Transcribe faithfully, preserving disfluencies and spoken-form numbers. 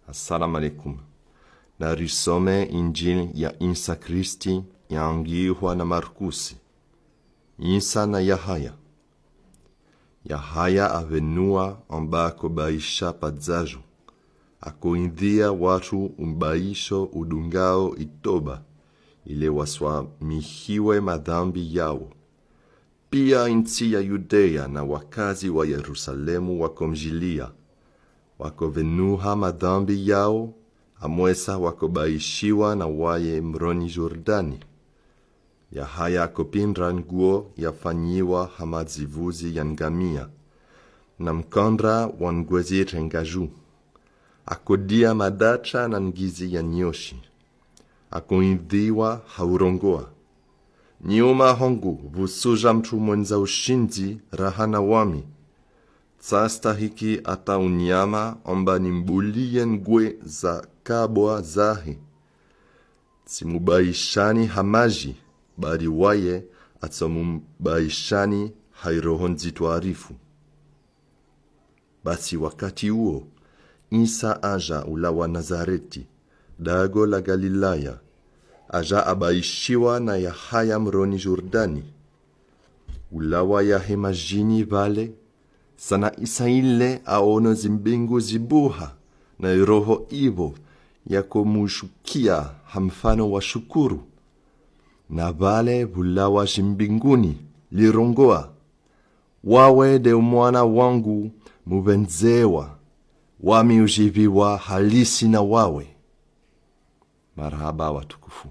Assalamu alaikum. Narisome Injili ya Insa Kristi yangihwa na Markusi. Insa na Yahaya. Yahaya avenua amba akobaisha pa dzajo. Akoindzia watru umbaisho udungao itoba, ile waswamihiwe madhambi yao. Pia intsi ya Yudea na wakazi wa Yerusalemu wakomjilia. Wakovenuha madhambi yao, amwesa wakobaishiwa na waye mroni Jordani. Yahaya akopindra nguo yafanyiwa ha madzivuzi ya ngamia, na mkandra wa ngwezi rengaju. Akodia madacha na ngizi ya nyoshi. Akoindziwa ha urongoa: Nyuma hangu vusuja mtru mwendza ushindzi raha na wami. Tsastahiki ata unyama amba nimbulie ngwe za kabwa zahe. Tsimubaishani ha maji, bali waye atsomubaishani ha iRoho Ndzitwarifu. Basi wakati uo, Insa aja ulawa Nazareti, dago la Galilaya, aja abaishiwa na Yahaya mroni Jordani. Ulawa yahe majini vale, sana isa ile aono zimbingu zibuha, na iRoho ivo yakomushukia ha mfano wa shukuru. Na vale vulawa jimbinguni, lirongoa: Wawe de umwana wangu muvenzewa, wami ujiviwa halisi na wawe. Marahaba watukufu.